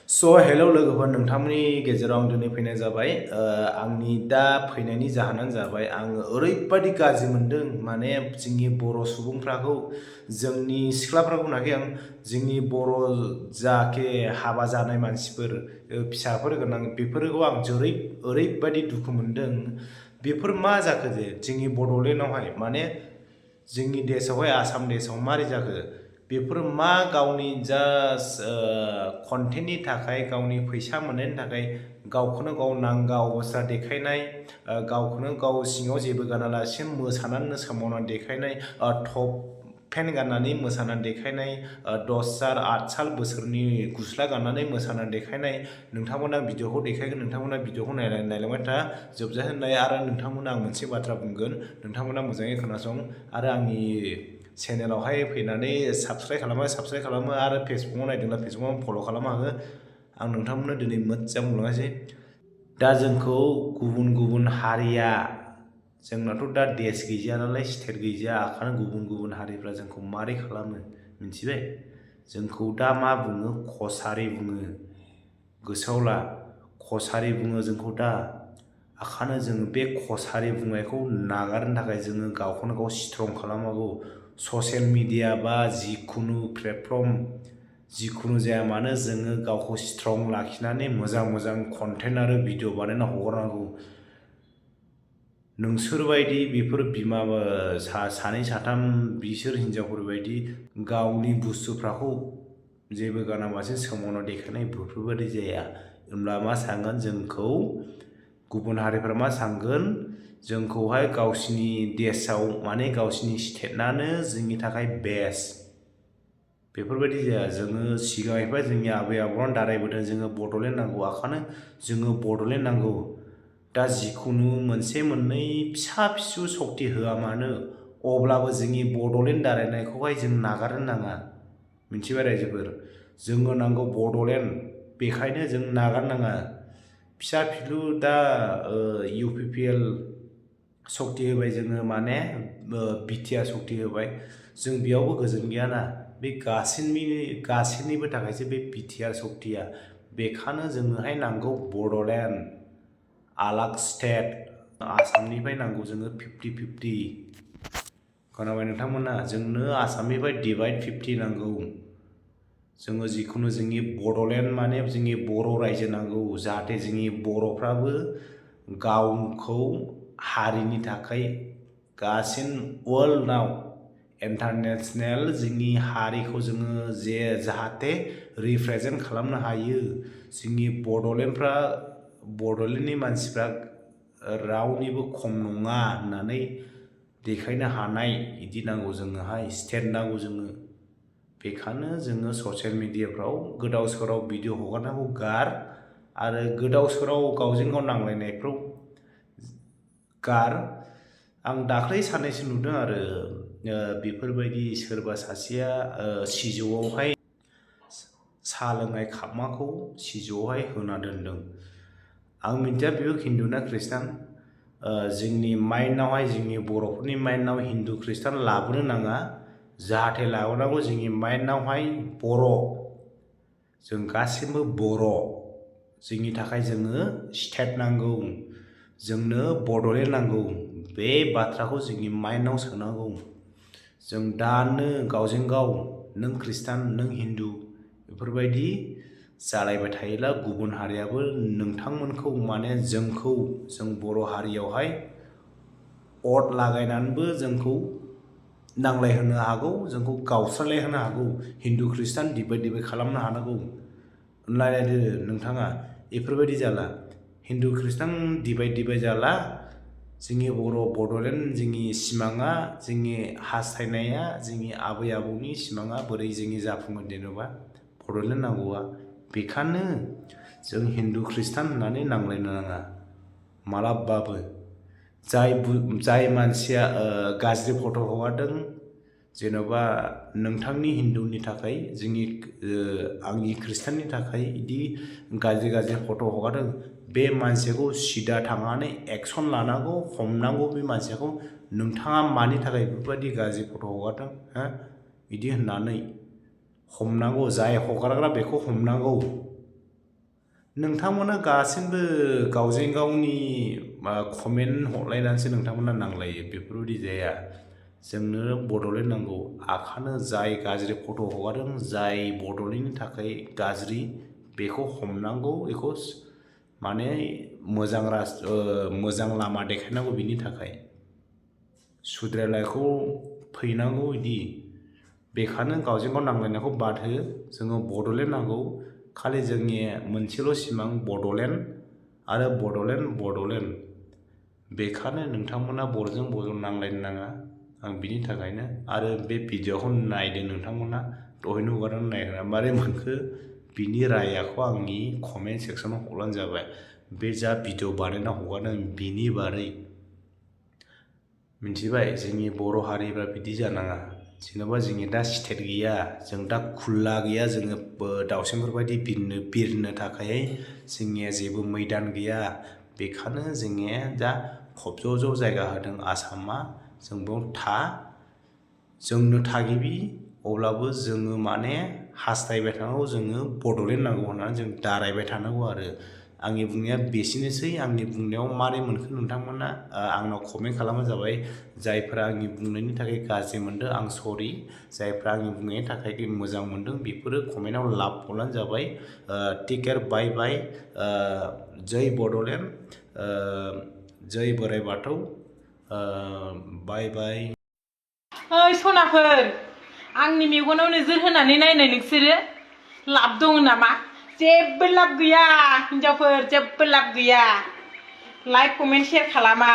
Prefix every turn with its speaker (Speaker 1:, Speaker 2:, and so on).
Speaker 1: hello लोगोफोर नोंथांमोननि गेजेराव आं दिनै फैनाय जाबाय आंनि दा फैनायनि जाहोनानो जाबाय आङो ओरैबायदि गाज्रि मोनदों माने जोंनि बर' सुबुंफ्राखौ जोंनि सिख्लाफोरखौ होनाखै आं जोंनि बर' जाके हाबा जानाय मानसिफोर फिसाफोर गोनां बेफोरखौ आं ओरैबायदि दुखु मोनदों बेफोर मा जाखो जे जोंनि बड'लेण्डआवहाय माने जोंनि देशआवहाय आसाम देशआव मारै जाखो बेफोर मा गावनि जास्ट कन्टेन्टनि थाखाय गावनि फैसा मोननायनि थाखाय गावखौनो गाव नांगा अबस्था देखायनाय गावखौनो गाव सिङाव जेबो गानालासिनो मोसानानै सोमावनानै देखायनाय टप पेन्ट गाननानै मोसानानै देखायनाय 10 साल 8 साल बोसोरनि गस्ला गाननानै मोसानानै देखायनाय नोंथांमोना भिडिअखौ देखायगोन नोंथांमोना भिडिअखौ नायलांबाय था जोबजासिम आरो नोंथांमोना आं मोनसे बाथ्रा बुंगोन नोंथांमोना मोजाङै खोनासं आरो आंनि चेनेलावहाय फैनानै साबस्क्राइब खालामो आरो फेसबुकाव नायदोंब्ला फेसबुकाव फल' खालामनो हागोन आं नोंथांमोननो दिनै मोजां बुंलांनोसै दा जोंखौ गुबुन हारिया जोंनाथ' दा देश गैजाया नालाय स्टेट गैजाया ओंखायनो गुबुन हारिफ्रा जोंखौ मारै खालामो मिथिबाय जोंखौ दा मा बुङो कसारि बुङो गोसोआव ला कसारि बुङो जोंखौ दा ओंखायनो जोङो बे कसारि बुंनायखौ नागारनो थाखाय जोङो गावखौनो गाव स्ट्रं खालामनांगौ ससियेल मिडिया बा जिखुनु प्लेटफर्म जिखुनु जाया मानो जोङो गावखौ स्ट्रं लाखिनानै मोजां कन्टेन्ट आरो भिडिअ बानायना हगारनांगौ नोंसोरबायदि बेफोर बिमा सानै साथाम बिसोर हिनजावफोरबायदि गावनि बुस्थुफ्राखौ जेबो गानालासे सोमावना देखायनाय बेफोरबायदि जाया होमब्ला मा सानगोन जोंखौ गुबुन हारिफ्रा मा सानगोन जोंखौहाय गावसिनि देशआव माने गावसिनि स्टेटआनो जोंनि थाखाय बेस्ट बेफोरबायदि जाया जोङो सिगांनिफ्राय जोंनि आबै आबौआनो दारायबोदों जोङो बड'लेण्ड नांगौ ओंखायनो जोङो बड'लेण्ड नांगौ दा जिखुनु मोनसे मोननै फिसा फिसौ सक्ति होआ मानो अब्लाबो जोंनि बड'लेण्ड दारायनायखौहाय जों नागारनो नाङा मिथिबाय रायजोफोर जोंनो नांगौ बड'लेण्ड बेखायनो जों नागारनाङा फिसा फिलु दा UPPL सक्ति होबाय जोङो माने बिटिआर सक्ति होबाय जों बेयावबो गोजोन गैयाना बे गासैनिबो थाखायसो बे बिटिआर सक्तिया बेखायनो जोंनोहाय नांगौ बड'लेण्ड आलाग स्टेट आसामनिफ्राय नांगौ जोङो 50-50 खोनाबाय नोंथांमोना जोंनो आसामनिफ्राय डिभाइड 50 नांगौ जोङो जिखुनु जोंनि बड'लेण्ड माने जोंनि बर' रायजो नांगौ जाहाथे जोंनि बर'फ्राबो गावखौ हारिनि थाखाय गासिन वर्ल्डआव इन्टारनेशनेल जोंनि हारिखौ जोङो जाहाथे रिप्रेजेन्ट खालामनो हायो जोंनि बड'लेण्डनि मानसिफ्रा रावनिबो खम नङा होननानै देखायनो हानाय बिदि नांगौ जोंनोहाय स्टेट नांगौ जोङो बेखायनो जोङो ससियेल मिडियाफ्राव गोदाव सोराव भिडिअ हगारनायखौ गार आरो गोदाव सोराव गावजों गाव नांलायनायफ्राव गार आं दाख्लै साननैसो नुदों आरो बेफोरबायदि सोरबा सासेया सिजौआवहाय साहा लोंनाय कापमाखौ सिजौआवहाय होना दोनदों आं मिन्थिया बेयो हिन्दु ना ख्रिस्टान जोंनि माइन्डआवहाय जोंनि बर'फोरनि माइन्डआव हिन्दु ख्रिस्टान लाबोनो नाङा जाहाथे लाबोनांगौ जोंनि माइन्डआवहाय बर' जों गासिबो बर' जोंनि थाखाय जोङो स्टेट नांगौ जोंनो बड'लेण्ड नांगौ बे बाथ्राखौ जोंनि माइन्डआव सोनांगौ जों दानो गावजों गाव नों ख्रिस्टान नों हिन्दु बेफोरबायदि जालायबाय थायोब्ला गुबुन हारियाबो नोंथांमोनखौ माने जोंखौ जों बर' हारियावहाय अट लागायनानैबो जोंखौ नांलायहोनो हागौ जोंखौ गावस्रालायहोनो हागौ हिन्दु ख्रिस्टान डिभाइड खालामनो हानांगौ नायदो नोंथाङा बेफोरबायदि जाला हिन्दु ख्रिस्टान डिभाइड जाला जोंनि बड'लेण्ड जोंनि सिमाङा जोंनि हास्थायनाया जोंनि आबै आबौनि सिमाङा बोरै जोंनि जाफुंगोन जेनेबा बड'लेण्ड नांगौआ बेखायनो जों हिन्दु ख्रिस्टान होननानै नांलायनो नाङा मालाबाबो जाय मानसिया गाज्रि फट' हगारदों जेन'बा नोंथांनि हिन्दुनि थाखाय आंनि ख्रिस्टाननि थाखाय बिदि गाज्रि फट' हगारदों बे मानसिखौ सिदा थांनानै एक्सन लानांगौ हमनांगौ बे मानसिखौ नोंथाङा मानि थाखाय बेफोरबायदि गाज्रि फट' हगारदों बिदि होननानै हमनांगौ जाय हगारग्रा बेखौ हमनांगौ नोंथांमोना गासिबो गावजों गावनि कमेन्ट हरलायनानैसो नोंथांमोना नांलायो बेफोरबायदि जाया जोंनो बड'लेण्ड नांगौ आखानो जाय गाज्रि फट' हगारदों जाय बड'लेण्डनि थाखाय गाज्रि बेखौ हमनांगौ बेखौ माने मोजां लामा देखायनांगौ बिनि थाखाय सुद्रायनायखौ फैनांगौ इदि बेखायनो गावजों गाव नांलायनायखौ बाद हो जोङो बड'लेण्ड नांगौ खालि जोंनि मोनसेल' सिमां बड'लेण्ड आरो बड'लेण्ड बेखायनो नोंथांमोना बर'जों बर' नांलायनो नाङा आं बिनि थाखायनो आरो बे भिडिअखौ नायदो नोंथांमोना दहायनो हगारनानै नायग्रा मारै मोनखो बिनि रायाखौ आंनि कमेन्ट सेक्सनाव हरबानो जाबाय बे जा भिडिअ बानायना हगारदों बिनि बारै मिथिबाय जोंनि बर' हारिफ्रा बिदि जानाङा जेनेबा जोंनि दा स्टेट गैया जों दा खुला गैया जोङो दाउसिनफोरबायदि बिरनो थाखाय जोंनिया जेबो मैदान गैया बेखायनो जोंनिया दा ज' जायगा होदों आसामा जों बेयाव जोंनो थागिबि अब्लाबो जोङो माने हास्थायबाय थानांगौ जोङो बड'लेण्ड नांगौ होननानै जों दारायबाय थानांगौ आरो आंनि बुंनाया बेसिनोसै आंनि बुंनायाव मारै मोनखो नोंथांमोना आंनाव कमेन्ट खालामबानो जाबाय जायफोरा आंनि बुंनायनि थाखाय गाज्रि मोनदों आं सरि जायफ्रा आंनि बुंनायनि थाखाय मोजां मोनदों बेफोरो कमेन्टआव लाभ हरबानो जाबाय टेक केयार बाय बाय जय बड'लेण्ड जय बोराइ बाथौ बाय बाय
Speaker 2: ओइ सनाफोर आंनि मेगनाव नोजोर होनानै नायनाय नोंसोरो लाब दङ नामा जेबो लाब गैया हिनजावफोर जेबो लाब गैया लाइक कमेन्ट शेयार खालामा